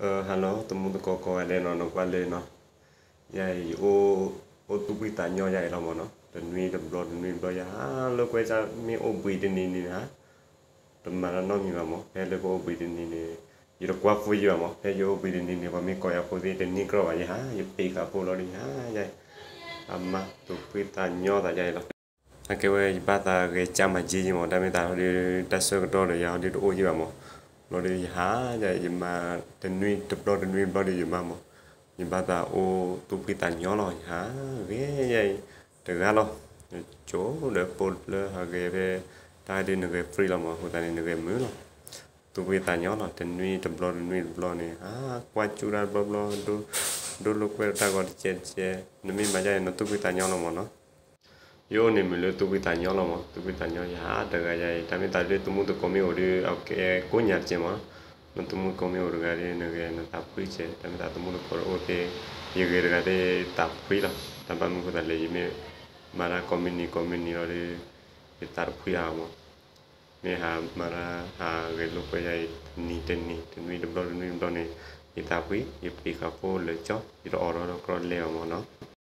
Hello သမူသကိးကိးဂၤဒဲးနီၤ, နကွၢ်လၢနီၤ, ယၤအံၤ ယအိၣ်သူၣ်ဖှံသးညီယၤအံၤလီၤမၢ်နီၤ, တနွံတဘျီတနွံတဘျီ ယဟးလၢကွဲးစၢ်မ့ၢ်အိၣ်ဘှံးတနံၤန့ၣ်ဧါ, တမၤတၢ်နီတမံၤဘၣ်မၢ်, ဖဲလၢပအိၣ်ဘှံးတနံၤန့ၣ် ယတကွၢ်ဖိယံာ်ဘၣ်မၢ်, ဖဲယအိၣ်ဘှံးတနံၤန့ၣ် ပှၤမ့ၢ်ကိးယၤဖိသ့ၣ်တန့ၢ်ကြီဘၣ် ယဟး ယပ့ၤဃာ်ဖိလီၤဒီး ယဟး ယၤ အမါသူၣ်ဖှံသးညီသးယၤအံၤလီၤ. အကဲဝဲယဘၣ်သးဂဲၤကၢ်မၤက့ယံာ်မၢ်, တၢ်မ့ၢ်သးဟီဒီး တၢ်ဆၢကတီၢ်ဒီးယၤဟီဒီးတအိၣ်ယံာ်ဘၣ်မၢ်, လီၤဒီးယဟး ယမၤတနွံတဘျီတနွံတဘျီဒီးယမၤမၢ်, ယဘၣ်သးအိၣ်သူၣ်ဖှံသးညီလီၤ ယဟးဂဲၤယၤအံၤ တဂၤလီၤ, ယကိးဒီးဖိလၢဟးဂဲၤဖဲ တၢ်ဟဲဒီးနဂဲၤ free လီၤမၢ်, အဃိသတးန့ၣ် နဂဲၤမုာ်လီၤ. သူၣ်ဖှံသးညီလီၤ တနွံတဘျီတနွံတဘျီန့ၣ် ဟးကွၢ်ကၠူၣ်တၢ်တဘျီဘျီ, ဒိလိာ်ကွဲးတၢ်ဂီၤတကဲးတကဲး, နမ့ၢ်မၤဒ်န့ၣ် နသူၣ်ဖှံသးညီလီၤမၢ်နီၤ. ယအိၣ်န့ၣ်မုာ်လၢသူၣ်ဖှံသးညီလီၤမၢ်, သူၣ်ဖှံသးညီ ယဟးတဂၤယၤအံၤ, တၢ်မ့ၢ်သးဒ်သမူသကိးမ့ၢ်အိၣ်ဒီး အကဲကိးညါတကဲးမၢ်, နသမူသကိးမ့ၢ်အိၣ်တဂၤဒီး နဂဲၤနသးဖှံကဲး, တၢ်မ့ၢ်သးသမူသကိးတအိၣ်သ့ၣ် ယဂဲၤတဂၤသ့ၣ်သးဖှံလီၤ, တၢ်ဘၣ်မနုၤအဃိသတးလဲၣ် ယမ့ၢ်မၤတၢ်ကိးမုၢ်နံၤကိးမုၢ်နံၤလီၤဒီး ယသးတဖှံအါမၢ်, မ့ၢ်ဟးမၤတၢ်ဟးဂဲၤလိာ်ကွဲးယၤအံၤ တနံၤတနံၤ တနွံတဘျီတနွံတဘျီန့ၣ် ယသးဖှံ ယပ့ၤဃာ်ဖိလၢာ်ကၠီ ယတအိးထီၣ်ဒီးကြီလဲအီၤမၢ်နီၤ.